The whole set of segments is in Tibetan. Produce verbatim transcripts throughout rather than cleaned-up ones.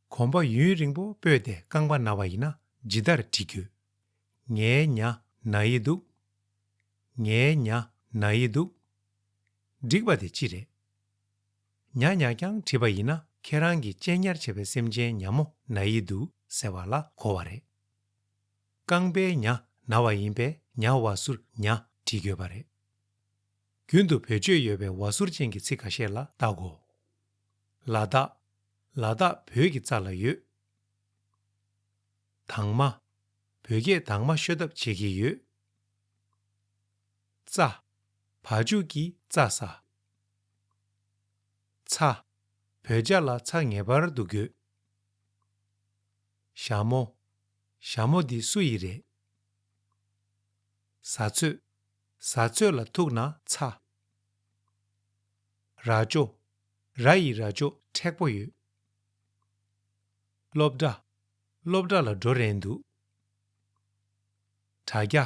གོམ་པ་ཡུན་རིང་པོ་སྤོས་ཏེ་རྐང་པ་ན་བ་ཡིན་ན་ཇི་ལྟར་བྲི་དགོས། ངའི་ཉ་ན་ཡི་འདུག་ངའི་ཉ་ན་ཡི་འདུག་འགྲིག་པ་དེ་ཅི་རེད། ཉ་ཉག་རྐྱང་བྲིས་པ་ཡིན་ན་ཁྱེད་རང་གི་གཅེས་ཉར་བྱས་པའི་སེམས་ཅན་ཉ་མོ་ན་ཡི་འདུག་ཟེར་བ་ལ་གོ་བ་རེད། རྐང་པའི་ཉ་ན་བ་ཡིན་པས་ཉ་བ་ཟུར་ཉ་བྲིས་དགོས་པ་རེད། རྒྱུན་དུ་བེད་སྤྱོད་ཡོད་པའི་བ་ཟུར་ཅན་གྱི་ཚིག་ཁ་ཤས་ལ་བལྟ་དགོས། ལ་དྭགས། ལ་དྭགས་བོད་ཀྱི་རྩ་ལ་ཡོད། དྭངས་མ། བོད་སྐད་དྭངས་མ་ཤོད་ཐབས་བྱེད་ཀྱི་ཡོད། རྩྭ། བ་ཕྱུགས་ཀྱི་རྩྭ་ཟ། ཚྭ། བོད་ཇ་ལ་ཚྭ་ངེས་པར་དུ་དགོས། ཞྭ་མོ། ཞྭ་མོ་འདི་སུ་ཡི་རེད། ཟ་ཚོད། ཟ་ཚོད་ལ་ཐུག་ན་ཚ། རྭ་ཅོ། རྭ་ཡི་རྭ་ཅོ་མཁྲེགས་པོ་ཡོད། སློབ་གྲྭ། སློབ་གྲྭ་ལ་འགྲོ་རན་འདུག་དྲ་རྒྱ།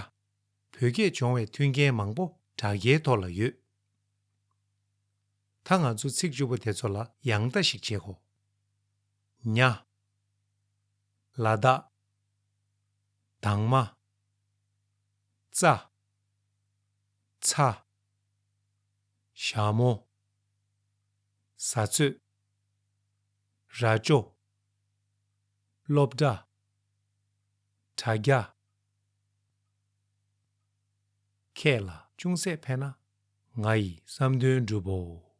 བོད་སྐད་སྦྱོང་བའི་མཐུན་རྐྱེན་མང་པོ་དྲ་རྒྱའི་ཐོག་ལ་ཡོད། ད་ང་ཚོ་ཚིག་བཅུ་པོ་དེ་ཚོ་ལ་ཡང་ལྟ་ཞིག་བྱེད་དགོས། ཉ། ལ་དྭགས། དྭངས་མ། རྩྭ། ཚྭ། ཞྭ་མོ། ཟ་ཚོད། རྭ་ཅོ། སློབ་གྲྭ། དྲ་རྒྱ། ཁྱེད་ལ་ཅུང་ཟད་ཕན་ན་ང་ཡི་བསམ་དོན་འགྲུབ་བོ།